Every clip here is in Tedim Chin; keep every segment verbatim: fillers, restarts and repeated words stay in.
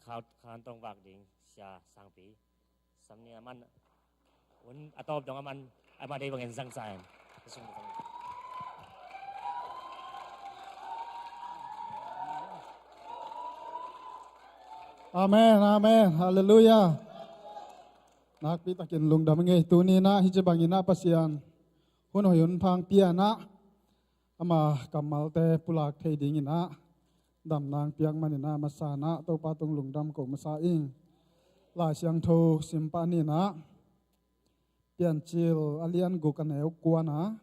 Khan tong vak ding sia sangpi. Sam ni aman un a tawp dong aman ama dei bangin zangsa hen. Amen, amen, halleluiah. Nakpi takin lungdam ngei. Tuni-in ah hih ci bangin ah Pasian hun hoih hun pha hong pia-in ah ama kammalte pulak thei dingin ah damna hong piak manin ah masa-in ah Topa tung lungdam ko masa ing. Lai Siangtho sim pah ni-in ah Piancil a lian guk a neu kua-na,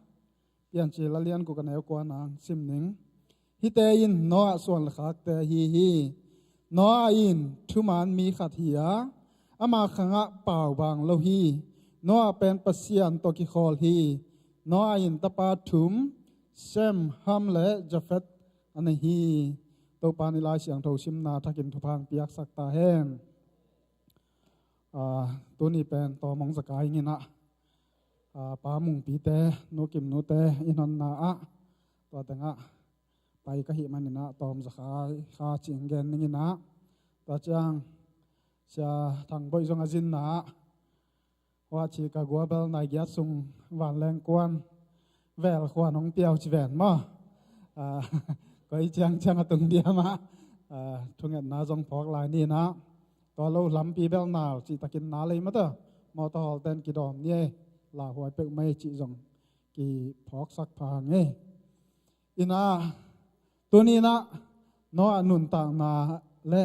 Piancil a lian guk a neu kua-na sim ning. Hihte in Noah suan le khakte ahi hi. Noah in thuman mi khat hi a, ama khangah pau bang lo hi. Noah pen Pasian tawh kikhawl hi. Noah in tapa thum, Shem, Ham le Jafet a nei hi. Topa in Lai Siangtho simna thakin thupha hong piaksak ta hen. Aa, tuni pen tawm hong zakai ing in ah, aa, Pa Mungpite, Nu Kimnute i nunna ah tua tengah pai ka hih manin ah tawm zakai kha ci-in gen ning in ah, tua ciang Sia Thang Boih zong a zinna ah, hua ci ka gua bel nai giat sung vanleng kuan vel khuan hong piau ci ven maw? Aa, koi ciangciang a tung diam ah, aa, thungetna zong phawk lai ni in ah, tua lo lampi bel nau cih takin na lei mata, mawtaw hawlten kidawm ni ei, lauhuai peuhmah ei cih zong kiphawksak pha hang ei. In ah, tuni in ah Noah nuntakna le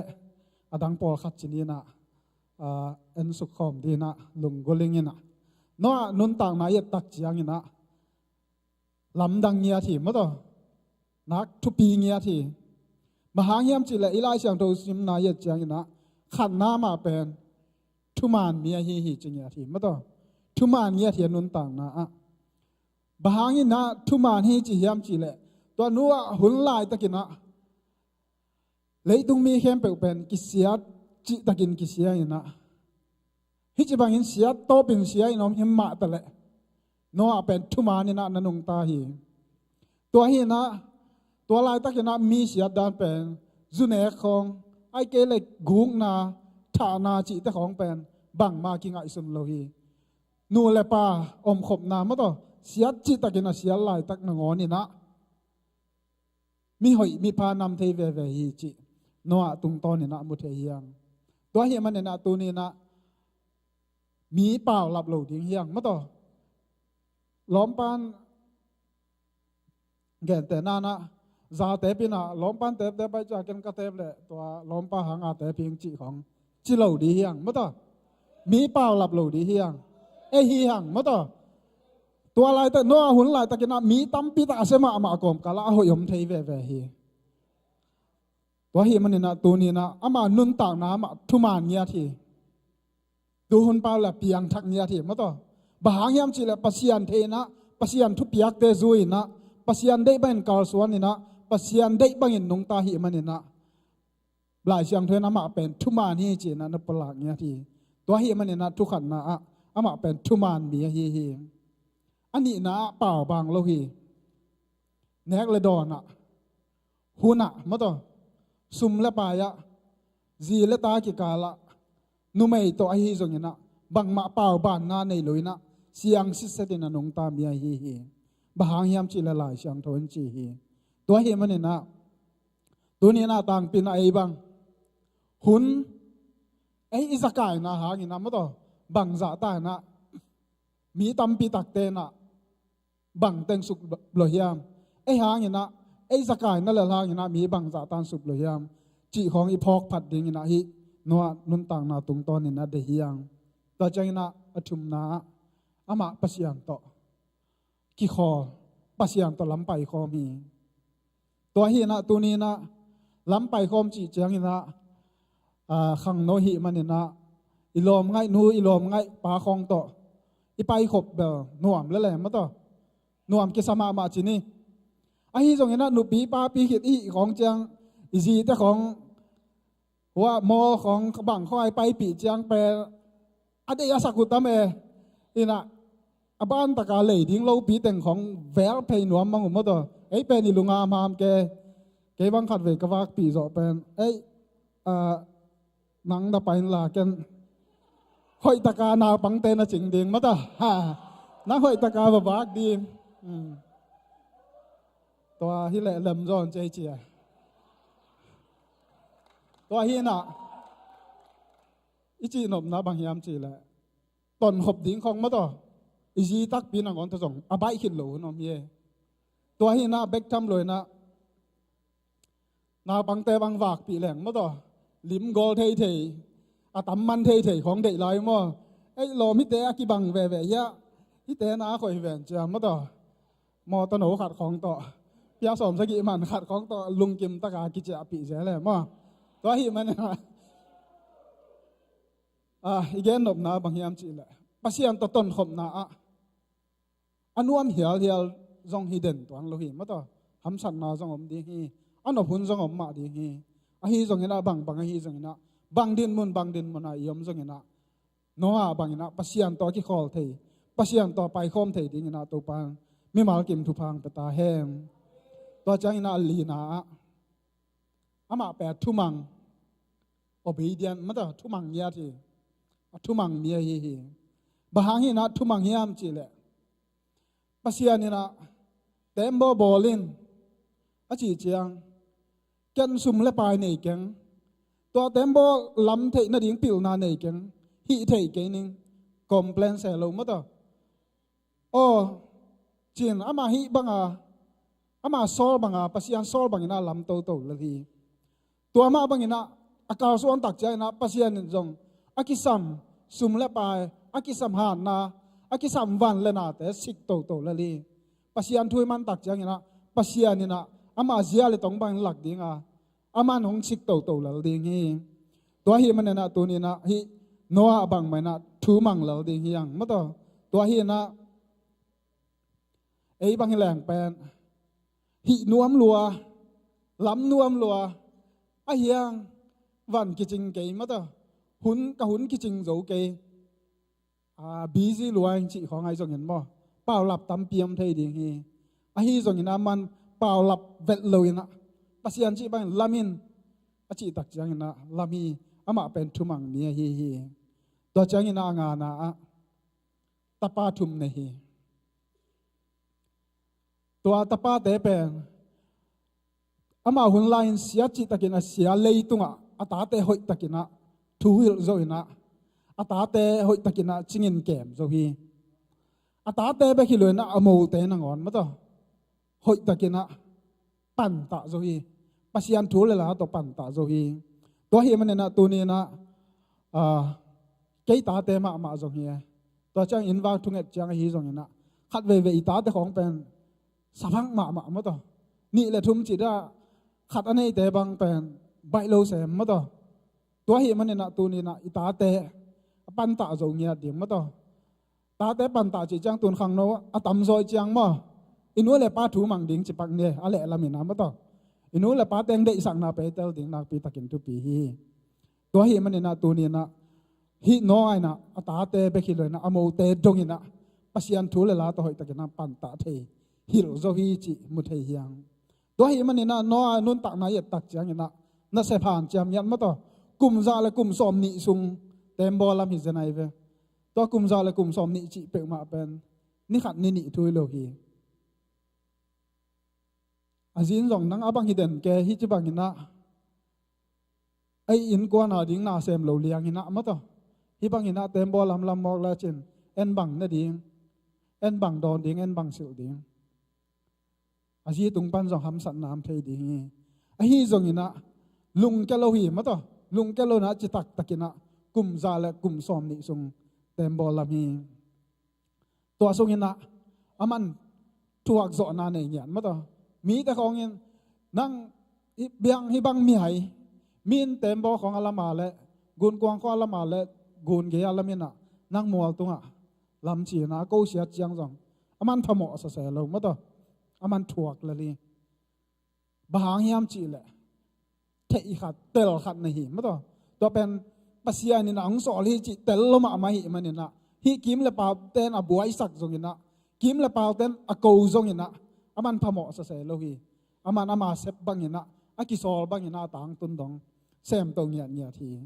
a dang pawlkhat ci ni in ah, aa, ensuk khawm dingin ah lunggulh ing in ah, Noah nuntakna i et tak ciangin ah lamdang ngiat hi mawtaw, nak thupi ngiat hi. Bang hang hiam cih leh i Lai Siangtho simna i et ciangin ah khatna mah pen thuman mi ahi hi ci ngiat hi mawtaw, thuman ngiat hi a nuntakna ah. Bang hangin ah thuman hi ci hiam cih leh, tua Noah hun laitakin ah leitung mi khempeuh pen kisiat cihtakin kisia in ah, hih ci bangin siat tawpin sia in om hi mah ta leh, Noah pen thuman in ah na nungta hi. Tua hi in ah, tua laitakin ah mi siat dan pen zunek khawng, ahih kei leh gukna, thahna cihte khawng pen bangmah kingaihsun lo hi. Nu le pa omkhopna mawtaw, siat cihtakin a siat laitak nangawn in ah mihoih mipha nam thei veve hi cih Noah tungtawn in ah mu thei hi hang. Tua hi manin ah tuni in ah mi paulap lo ding hi hang mawtaw. Lawmpan gente nanah za tep in ah, lawmpan tepte pai cia ken ka tep leh tua lawmpa hanga tep hing cih khawng ci lo ding hi hang mawtaw. Mi paulap lo ding hi hang. Ei hi hang mawtaw. Tua laitak, Noah hun laitakin ah mi tampi tak a sia mahmah a kawmkal ah a hoih om thei veve hi. Tua hi manin ah tuni in ah ama nuntakna amah thuman ngiat hi. Tu hun pau le piangthak ngiat hi mawtaw. Bang hang hiam cih leh Pasian thei in ah, Pasian thupiakte zui in ah, Pasian deih bangin kalsuan in ah, Pasian deih bangin nungta hi manin ah Lai Siangtho in amah pen thuman hi ci in ah na pulak ngiat hi. Tua hi manin ah thukhatna ah amah pen thuman mi ahi hi. A nihna ah pau bang lo hi. Nek le dawn ah, hun ah mawtaw, sum le pai ah, zi le ta kikal ah, numei tawh ahi zongin ah bangmah paubanna nei lo in ah siang sitset in a nungta mi ahi hi. Bang hang hiam cih leh Lai Siangtho in ci hi. Tua hi manin ah tuni in ah tangpi in ah ei bang hun, ei i zakaina hangin ah mawtaw, bangzah ta in ah mi tampi takte in ah bang teng suk lo hiam? Ei hangin ah, ei zakaina lel hangin ah mi bangzah tan suk lo hiam? Cih khawng i phawk phat dingin ah hih Noah nuntakna tungtawn in ah deih hi hang. Tua ciangin ah a thumna ah amah Pasian tawh kikhawl, Pasian tawh lam paikhawm hi. Tua hi in ah tuni in ah lam paikhawm cih ciangin ah, aa, khangno hi manin ah i lawmngaih nu, i lawmngaih pa khawng tawh i paikhop bel nuam lel e mawtaw. Nuam kisa mahmah ci ni. Ahi zongin ah nupi papi khit i hih khawng ciang, i zite khawng hua mawl khawng bang khawng a i paipih ciang pen a deih a sak uh tam e. In ah a ban taka lei ding lopi teng khawng vel phei nuam mang uh mawtaw. Ei pen i lunga hamham ke. Kei bang khatvei ka vakpih zawh pen, ei, ah, Nang na pai inla ken hoihtaka naupangte na cing ding mata. Ha. Nang hoihtaka va vak ding. Hmm. Tua hi leh lemzaw in ci ei ci a. Tua hi inah i cihnopna bang hiam cih leh tonkhop ding khong mataw, i zi takpi nangawn tawh zong a baih khit lo hun om hi. Tua hi inah bek tham lo inah naupangte bang vakpih leng mataw, lim gawl theithei, a tam man theithei khong deih lai maw. Ei lawm hite a kibang veve hiah, hite na a khoi ven cia mataw. Mawtaw no khat khong tawh, pia sawm sagih man khat khong tawh lungkim taka kiciahpih zel e maw. Tua hi man ah, i gennopna bang hiam cih leh Pasian tawh tonkhopna ah a nuam hialhial zong hi den tuan lo hi mataw. Hamsatna zong om ding hi, a nop hun zong om mah ding hi. Ahi zong inah bangbang ahi zong inah, bang dinmun bang dinmun ah i om zong inah, Noah bang inah Pasian tawh a kikhawl thei, Pasian tawh paikhawm thei ding inah Topa in mimal kim thupha hong pia ta hen. Tua ciang inah a lina ah, amah pen thumang, obedient mataw, thumang ngiat hi. A thumang mi ahi hi. Bang hang inah thumang hiam cih leh Pasian inah tembaw bawl in a cih ciang, ken sum le pai nei keng, tua tembaw lam theih nading pilna nei keng, hih theih kei ning, complain se lo mataw. Aw, cin ama hih banga, ama sawl banga Pasian sawl bang inah lam toto lel hi. Tua mah bang inah a kalsuan tak ciang inah Pasian in zong a kisam sum le pai, a kisam hatna, a kisam van le nate sik toto lel hi. Pasian thu i man tak ciang inah Pasian inah ama zia le tong bangin lak dinga, aman hong sik toto lel ding hi. Tua hi man inah tuni inah hih Noah bang mah inah thu mang lel ding hi ang mataw. Tua hi inah ei bang hi leng pen hih nuam lua, lam nuam lua, a hiang van kicing kei mataw, hun ka hun kicing zo kei, a, busy lua ing cih khawng ahi zongin maw, paulap tampi om thei ding hi. Ahi zongin aman paulap vet lo inah Pasian cih bangin lam in a cih tak ciang inah lam hi. Amah pen thumang mi ahi hi. Tua ciang inah a ngana ah tapa thum nei hi. Tua tapate pen amah hun lai-in sia cihtakin a sia leitungah a tate hoihtakinah thuhilh zo inah, a tate hoihtakinah cingin kem zo hi. A tate bek hi lo inah a mote nangawn mataw hoihtakinah pantah zo hi. Pasian thu le la tawh pantah zo hi. Tua hi maninah tuninah, ah, kei tate mahmah zong hi. Tua ciang inn vak thunget ciang ahi zonginah khat veivei i tate khawng pen savang mahmah mataw. Nih le thum cih dah khat a neite bang pen baih lo sem mataw. Tua hi maninah tuninah i tate a pantah zo ngiat ding mataw. Tate pantah cih ciang tun khangno a tamzaw i ciang maw, i nu le pa thu mang ding cipak ni a lehlam inah mataw. I nu le pa teng deihsakna peitel ding nakpi takin thupi hi. Tua hi maninah tuninah hih Noah inah a tate bek hi lo inah a mote donginah Pasian thu le la tawh hoihtakinah pantah thei hilh zo hi cih mu thei hi ang. Tua hi maninah Noah nuntakna i et tak cianginah nasep hanciam ngiat mataw. Kum za le kum sawm nih sung tembaw lam hi zen ahi ve. Tua kum za le kum sawm nih cih peuhmah pen ni khat ni nih thu hi lo hi. A zin zong nang a bang hi den ke hi ci banginah ei innkuan a ding na sem lo lianginah mataw. Hi banginah tembaw lamlam mawk lecin en bang ne ding, en bang dawn ding, en bang silh ding. A zi tung pan zong hamsatna om thei ding hi. Ahi zonginah lungkia lo hi mataw. Lungkia lo inah citak takinah kum za le kum sawm nih sung tembaw lam hi. Tua sunginah aman thuak zawhna nei ngiat mataw. Mite khawngin nang biang hi bang mihai, min tembaw khawng a lama le gunkuang khawng a lama le gun gei a laminah nang mual tungah lam cinah a kosiat ciang zong aman phamawh sase lo mataw. Aman thuak lel hi. Bang hang hiam cihleh theih khat, tel khat na hi mataw. Tua pen Pasian inah hong sawl hi cih tel lo mahmah hi maninah hih kim le pauten a buaisak zonginah, kim le pauten a ko zonginah aman phamawh sase lo hi. Aman ama sep banginah, a kisawl banginah a tangtun dong semto ngiatngiat hi.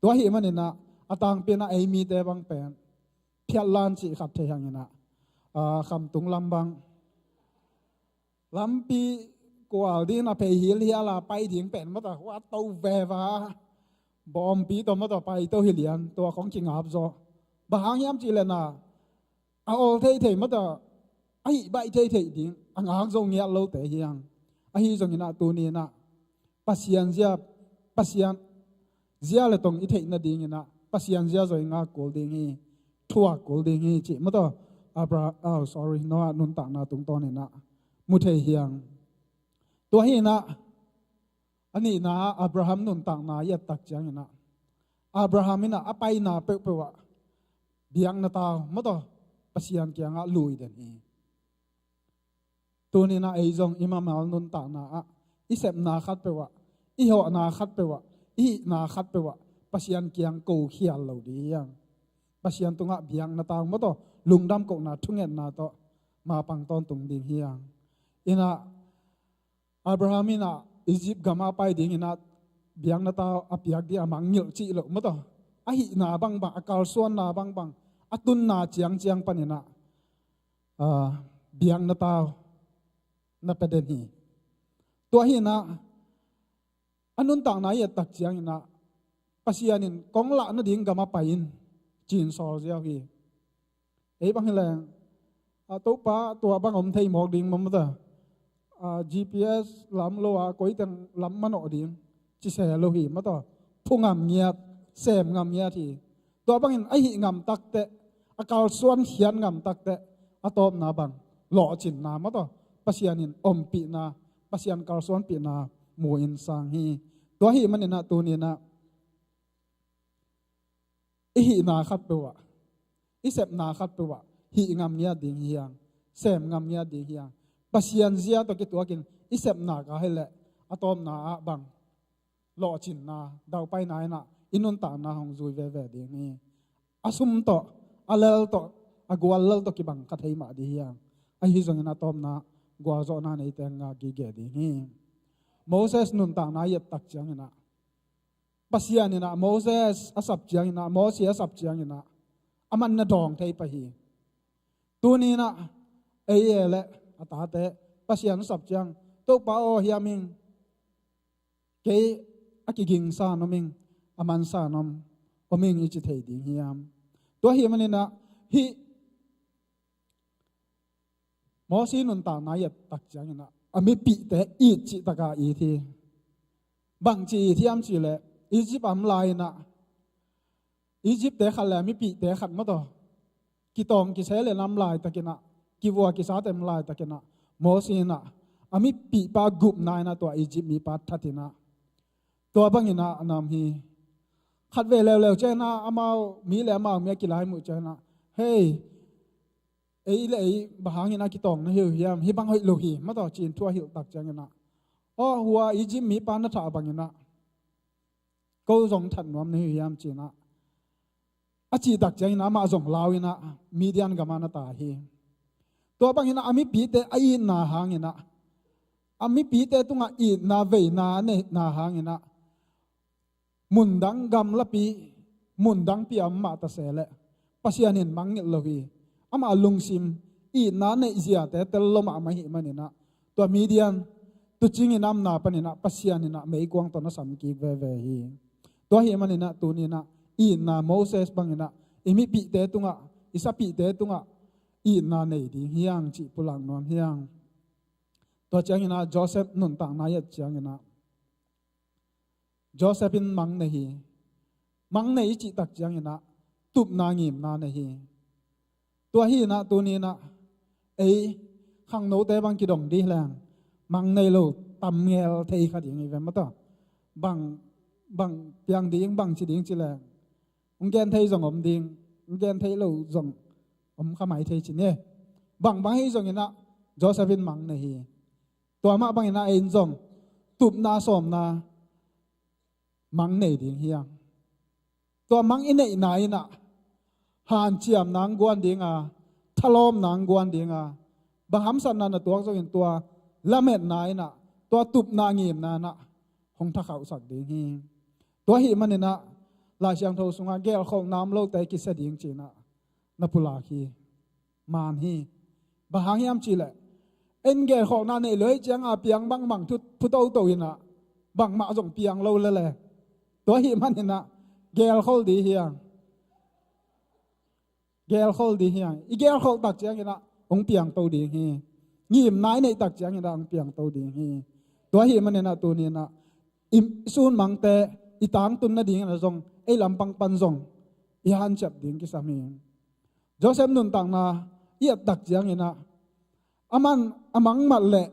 Tua ahih maninah a tangpi inah ei mite bang pen phiatlan cih khat thei hanginah, a, khamtung lam bang lampi kual ding a phei hilhial a pai ding pen mawtaw hua to veva bawmpi tawh mawtaw pai to hi lian, tua khong kingap zaw. Bang hang hiam cih lena a ol theithei mawtaw a hih baih theithei ding a ngak zo ngiat lote hiang. Ahi zonginah tuninah Pasian zia, Pasian zia le tong i theih nadinginah Pasian zia zoi ngak kul ding hi, thuak kul ding hi cih mawtaw Abraham, oh, sorry, Noah nuntakna tungtawninah mu thei hiang. Tua hinah a nihna Abraham nuntakna i ettak cianginah Abraham inah a paina peuhpeuh ah biakna tau mawtaw Pasian kiangah lui den hi. Tuninah ei zong i mamal nuntakna ah i sepna khat peuh ah, i hawhna khat peuh ah, i hihna khat peuh ah Pasian kiang ko khial lo ding hiang. Pasian tungah biakna tau mawtaw lungdam kohna thungetna tawh mapang tawntung ding hiang. Inah Abraham inah Egypt gama pai dinginah biakna tau a piak ding a mangngilh cih loh mawtaw a hihna bangbang, a kalsuanna bangbang, a tunna ciangciang paninah, a, biakna tau na pia den hi. Tua hinah a nuntakna i ettak cianginah Pasian in kong lah nading gama pai in ci-in sawl ziau hi. Ei bang hileng, a, Topa tua bang om thei mawk ding mawmawta, a, G P S lam lo a koiteng lam manawh ding ci se lo hi mawtaw. Phu ngam ngiat, sem ngam ngiat hi. Tua bangin a hih ngam takteh, a kalsuan khiat ngam takteh a tawpna bang lawhcinna mawtaw Pasian in ompihna, Pasian kalsuanpihna mu in sang hi. Tua hih maninah tuninah i hihna khat peuh ah, i sepna khat peuh ah hih ngam ngiat ding hiang, sem ngam ngiat ding hiang. Pasian zia tawh kituakin i sepna ka hileh a tawpna ah bang lawhcinna, daupaina inah i nuntakna hong zui veve ding hi. A sum tawh, a lel tawh, a gual lel tawh kibang kha thei mah ding hiang. Ahi zongin a tawpna gualzawhna neite ngak gige ding hi. Moses nuntakna i ettak cianginah Pasian inah Moses a sap cianginah, Mosi a sap cianginah a man na dawng thei pah hi. Tuninah ei e le a tate Pasian a sap ciang, Topa aw hiam ing, kei a kigingsa an om ing, a mansa an om, om ing i ci thei ding hiam? Tua hih maninah hih Mosi nuntakna i ettak cianginah a mipihte it cih taka it hi. Bangci it hiam cihleh Egypt a om lai-inah Egyptte khat le a mipihte khat mawtaw kitawng kise le nam laitakinah, kivua kisate nam laitakinah Mosi inah a mipihpa gupna inah tua Egypt mipa thatinah tua banginah a nam hi. Khatvei leuleu cianginah amau mi le amau mi a kilaimuh cianginah, hei, ei le ei bang hangin a kitawng na hi uh hiam? Hih bang hoih lo hi mawtaw ci-in thu a hilhtak cianginah, aw hua Egypt mipa na thah banginah ko zong that nuam na hi uh hiam cinah a cihtak cianginah amah zong lau inah Midian gamah na tai hi. Tua banginah a mipite a itna hanginah, a mipite tungah itna veina a neihna hanginah mundang gamlapi, mundangpi a om mah ta se leh Pasian in mangngilh lo hi. Amah lungsim itna neihziate tel lo mahmah ahih maninah tua Midian tuucing i namna paninah Pasian inah meikuang tawh na samkik veve hi. Tua ahih maninah tuninah itna Moses banginah i mipihte tungah, i sapihte tungah itna nei ding hiang cih pulak nuam hiang. Tua cianginah Joseph nuntakna i et cianginah Joseph in mang nei hi. Mang nei i cihtak cianginah tupna ngimna nei hi. Tua hinah tuninah ei khangnote bang kidong dih leng mang nei lo tam ngel thei kha ding hi ve mawtaw. Bang, bang piang ding, bang ci ding ci leng hong gen thei zong om ding, hong gen thei lo zong om kha mai thei ci ni. Bang bang hi zonginah Joseph in mang nei hi. Tua mah banginah ei in zong tupna sawmna mang nei ding hiang. Tua mang i neihna inah hanciamna ang guan dinga, thalawpna ang guan dinga, bang hamsatna na tuak zongin tua lametna inah, tua tupna ngimna inah hong thakhauhsak ding hi. Tua ahih maninah Lai Siangtho sungah gelkholh nam lote kisia ding ci-in ah na pulak hi. Man hi. Bang hang hiam cih leh, en gelkholhna nei lo ahih ciangin a piang bangbang thu, thu toto in ah bangmah zong piang lo lel e. Tua ahih manin ah gelkholh ding hi hang. Gelkholh ding hi hang. I gelkholh tak ciangin ah hong piangto ding hi. Ngimna i neih tak ciangin ah hong piangto ding hi. Tua ahih manin ah tuni-in ah i sunmangte i tangtun nadingin ah zong, ei lampang pan zong i hanciam ding kisam hi. Joseph nuntakna i et tak ciangin ah, aman a mangmat leh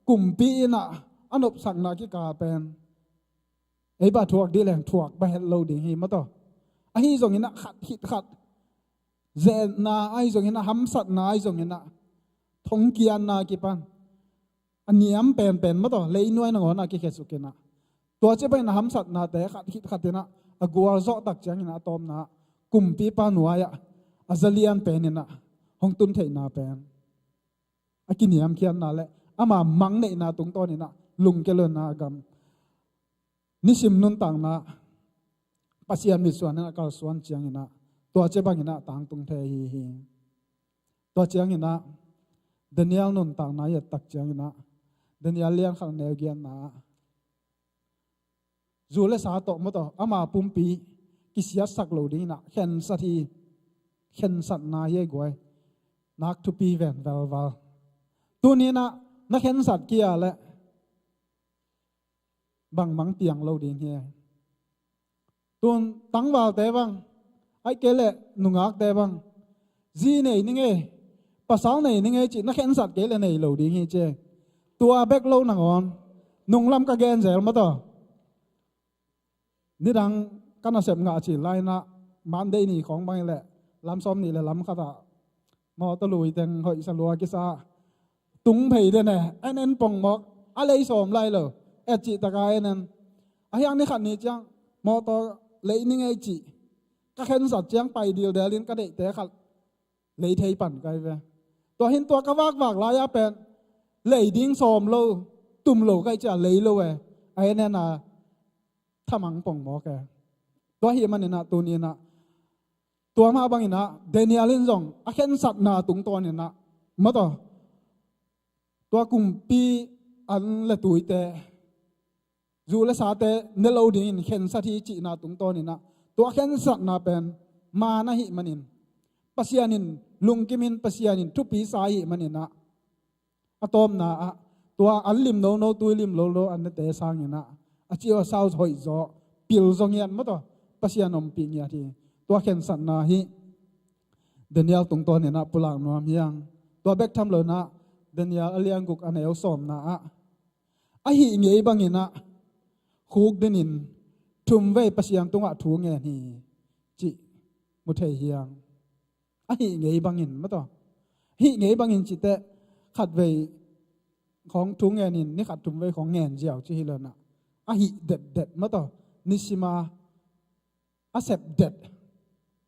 kumpi in ah a nopsakna kikal pen ei bang thuak ding leng thuak bang het lo ding hi, maw taw. Ahi zongin ah khat khit khat zetna, ahi zongin ah hamsatna, ahi zongin ah thongkiatna kipan a niam penpen, maw taw, leinuai nangawn ah kikhiasuk in ah, tua ci bangin a hamsatnate khat khit khat in ah a gualzawh tak ciangin ah a tawpna ah kumpipa nuai-ah a zalian pen in ah hong tun theihna pen, a kiniamkhiatna leh ama mangneihna tungtawnin ah lungkia loin ah a gam nisim nuntakna Pasian mitsuan in ah kalsuan ciangin ah tua ci bangin ah tangtung thei ahi hi. Tua ciangin ah Daniel nuntakna i et tak ciangin ah, Daniel lian khat, a neu giatna ah, zu le sa tawh, maw taw, ama pumpi kisiatsak lo dingin ah khensat hi. Khensatna hi ei guai. Nak thupi ven velval. Tuni-in ah na khensat kei leh bangmah piang lo ding hi. Tun tangvalte bang, ahih kei leh nungakte bang, zi nei ning ei, pasal nei ning ei cih na khensat kei leh nei lo ding hi ci. Tua bek lo nangawn, nunglam ka gen zel, maw taw. Nidang ka nasep ngah cil lai-in ah, Monday ni khawng bang hi leh, lam sawm nih leh lam khat ah mawtaw lui teng hoih sa lua kisa, tung phei den e, en en pongmawk, a lei sawm lai lo, et cih tak a en en. Ahi hang ni khat ni ciang mawtaw lei ning ei cih ka khensat ciang pai dildel in ka deihte khat lei thei pan ka hi ve. Tua hi-in tua ka vakvak lai-a pen lei ding sawm lo, tum lo ka hih ciang lei lo e, a en en a thamang pongmawk e. Tua ahih manin ah tuni-in ah tua mah bangin ah Daniel in zong a khensatna tungtawnin ah, maw taw, tua kumpi an le tuite, zu le sate ne lo dingin khensat hi cihna tungtawnin ah, tua khensatna pen man ahih manin, Pasian in lungkimin, Pasian in thupi sa ahih manin ah, a tawpna ah tua an lim nono, tui lim nono an nete sangin ah, a ci a sau hoihzaw, pil zaw ngiat, maw taw, Pasian ompih ngiat hi. Tua khensatna hi Daniel tungtawnin ah pulak nuam hi hang. Tua bek tham loin ah Daniel a lian guk, a neu sawmna ah, a hih ngei bangin ah khukdinin thumvei Pasian tungah thu ngen hi cih mu thei hi hang. A hih ngei bangin, maw taw. A hih ngei bangin cih teh khatvei khawng thu ngenin ni khat thumvei khawng ngen ziau ci hi lo-in ah, a hih detdet, maw taw, nisim a a sep det.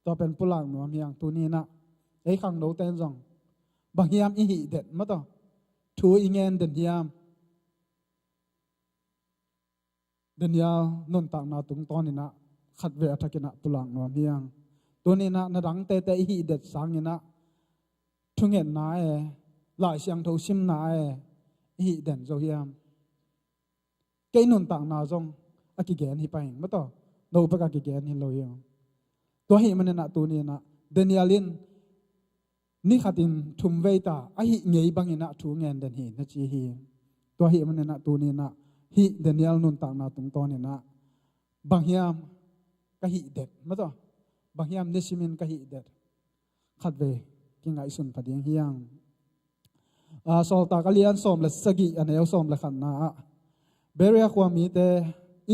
Tua pen pulak nuam hi hang. Tuni-in ah ei khangnote in zong bang hiam i hih det, maw taw, thu i ngen den hiam? Daniel nuntakna tungtawnin ah khatvei a thakin ah pulak nuam hi hang. Tuni-in ah na dang teitei i hih det sangin ah thungetna e, Lai Siangtho simna e, i hih den zo hiam? Kei nuntakna zong a kigen hi pah ing, maw taw, no bek a kigen hi lo hi. Tua ahih manin ah tuni-in ah Daniel in ni khatin thumvei ta, a hih ngei bangin ah thu ngen den hi na ci hi. Tua ahih manin ah tuni-in ah hih Daniel nuntakna tungtawnin ah bang hiam ka hih det, maw taw, bang hiam nisimin ka hih det, khatvei kingaihsun pha ding hi hang. Aa, Sawltak a lian sawm le sagih, a neu sawm le khatna ah, Berea khua mite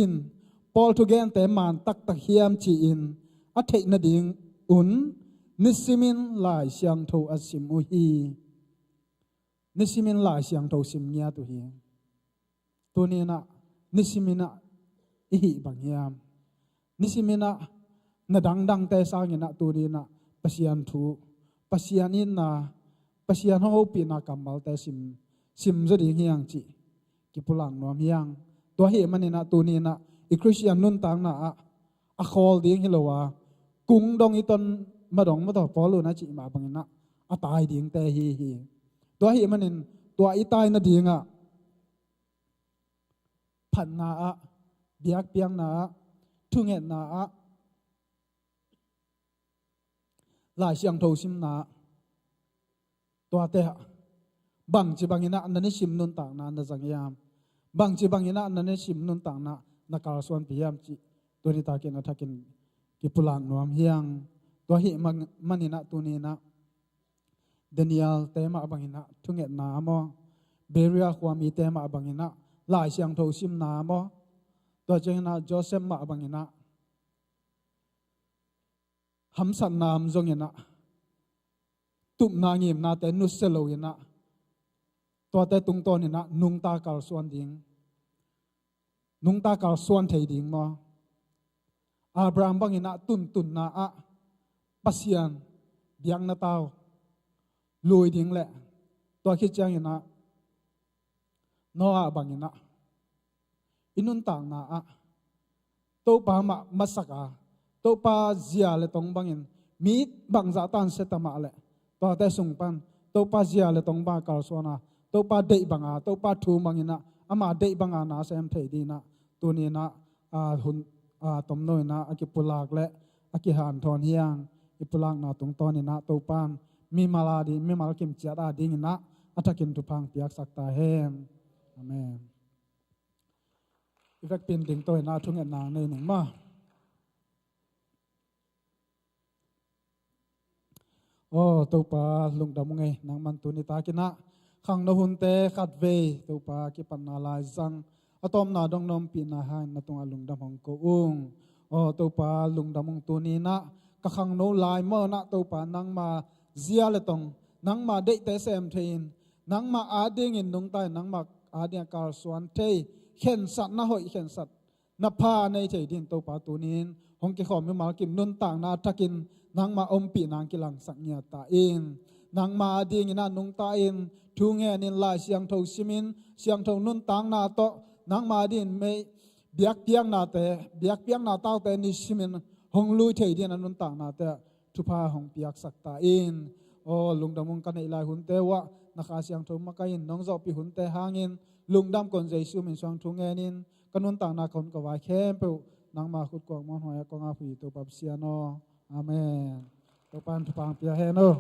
in Paul thugente man taktak hiam ci-in a theih nadingun nisimin Lai Siangtho a sim uh hi. Nisimin Lai Siangtho sim ngiat uh hi. Tuni-in ah nisimin ah i hih bang hiam? Nisimin ah na dangdangte sangin ah tuni-in ah Pasian thu, Pasian itna, Pasian hong hopihna kammalte sim, sim zaw ding hi hang cih kipulak nuam hi hang. Tua ahih manin ah tuni-in ah i Khristian nuntakna ah a khawl ding hi lo a, kung dong i ton ma dong ma tawh Paul in a cih mah bangin ah a tai dingte hi hi. Tua ahih manin tua i tai nadingah phatna ah, biakpiakna ah, thungetna ah, Lai Siangtho simna ah, tuate ah bangci bangin ah na nisim nuntakna na zang hiam? Bangci bangin ah na nisim nuntakna na kalsuanpih hiam cih tuni takin a thakin kipulak nuam hi ing. Tua ahih man-, manin ah tuni in ah Daniel te mah bangin ah thungetna maw, Beria khuami te mah bangin ah Lai Siangtho simna maw, tua ciangin ah Joseph mah bangin ah hamsatna om zongin ah, tupna ngimnate nusia loin ah, tuate tungtawnin ah nungta kalsuan ding, nungta kalsuan thei ding maw? Abraham bangin ah tuntunna ah Pasian biakna tau lui ding leh, tua khit ciangin ah Noah bangin ah i nuntakna ah Topa mah masak a, Topa zia le tong bangin mi bangzah tan sia ta mah leh, tuate sung pan Topa zia le tong bang kalsuan a, Topa deih banga, Topa thu bangin ah ama deih banga na sem thei dingin ah tuni in ah, a, hun, a, tomno in ah a kipulak le a kihanthawn hi ing. I pulakna tungtawnin ah Topan mimal a ding, mimal kimciat a dingin ah a thakin thupha hong piaksak ta hen. Amen. I vekpi in dingto in ah thungetna nei ning maw. Aw Topa, lungdam ung ei, nangman tuni takin ah khangno hunte khatvei Topa kipatna lai zang, a tawpna dong na ompihna hangin na tungah lungdam hong ko ung. Aw Topa, lungdam ung, tuni in ah ka khangno lai mawh in ah Topa, nangma zia le tong, nangma deihte sem thei-in, nangma adingin nungta in, nangma adingin kalsuan thei, khensatna hoih, khensatna pha nei thei dingin Topa tuni in hong kikhawm mimal kim nuntakna a thakin nangma ompihna hong kilangsak ngiat ta in. Nangma adingin ah nungta in, thu ngenin, Lai Siangtho simin, siangtho nuntakna tawh nangma adingin mei biakpiaknate, biakpiakna taute nisimin hong lui thei dingin a nuntaknate ah thupha hong piaksak ta in. Aw lungdam ung, ka neih lai hunte uh ah na Kha Siangtho makaih in, nong zawhpih hunte hangin lungdam kon, Jesu min suang thu ngenin ka nuntakna, ka hun, ka vai khempeuh nangma khut kuak muanhuai ah kong ap hi Topa Pasian aw. Amen. Topa in thupha hong pia hen aw.